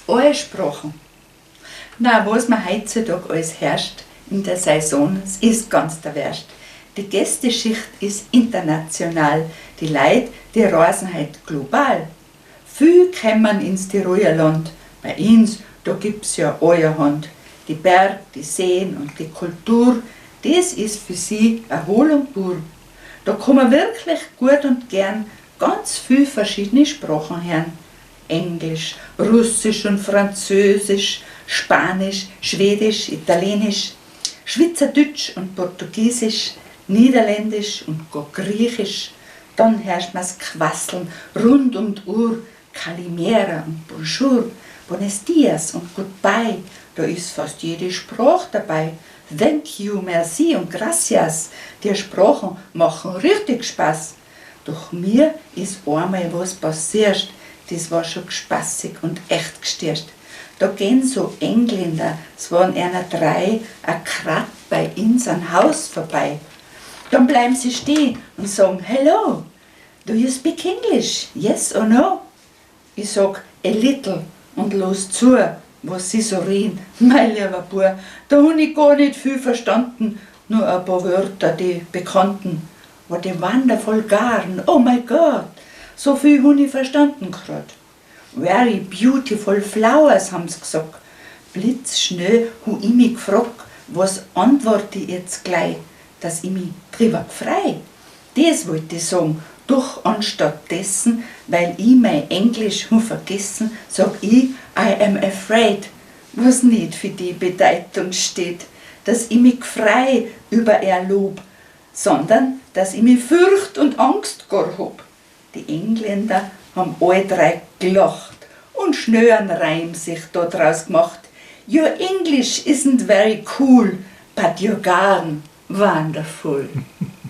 Alle Sprachen. Na, was man heutzutage alles herrscht in der Saison, es ist ganz der Wurscht. Die Gästeschicht ist international, die Leute, die reisen heut global. Viel kommen ins Tiroler Land, bei uns, da gibt's ja allerhand. Die Berg, die Seen und die Kultur, das ist für sie Erholung pur. Da kann man wirklich gut und gern ganz viel verschiedene Sprachen hören. Englisch, Russisch und Französisch, Spanisch, Schwedisch, Italienisch, Schweizerdeutsch und Portugiesisch, Niederländisch und gar Griechisch. Dann herrscht man's Quasseln rund um die Uhr, Kalimera und Bonjour, Buenos dias und Goodbye, da ist fast jede Sprache dabei. Thank you, merci und gracias, die Sprachen machen richtig Spaß. Doch mir ist einmal was passiert, das war schon spaßig und echt gestört. Da gehen so Engländer, es waren einer drei, a grad bei uns an Haus vorbei. Dann bleiben sie stehen und sagen: "Hello, do you speak English? Yes or no?" Ich sag: "A little", und los zu, was sie so reden. Mein lieber Bub, da hab ich gar nicht viel verstanden, nur ein paar Wörter, die bekannten. What a wonderful garden, oh my God, so viel hab ich verstanden grad. Very beautiful flowers, haben sie gesagt. Blitzschnell hab ich mich gefragt, was antworte ich jetzt gleich, dass ich mich drüber freu. Das wollte ich sagen, doch anstatt dessen, weil ich mein Englisch hab vergessen, sag ich: "I am afraid", was nicht für die Bedeutung steht, dass ich mich freu über ihr Lob, sondern dass ich mich Furcht und Angst gar hab. Die Engländer haben alle drei gelacht und schnell einen Reim sich da draus gemacht. Your English isn't very cool, but your garden wonderful.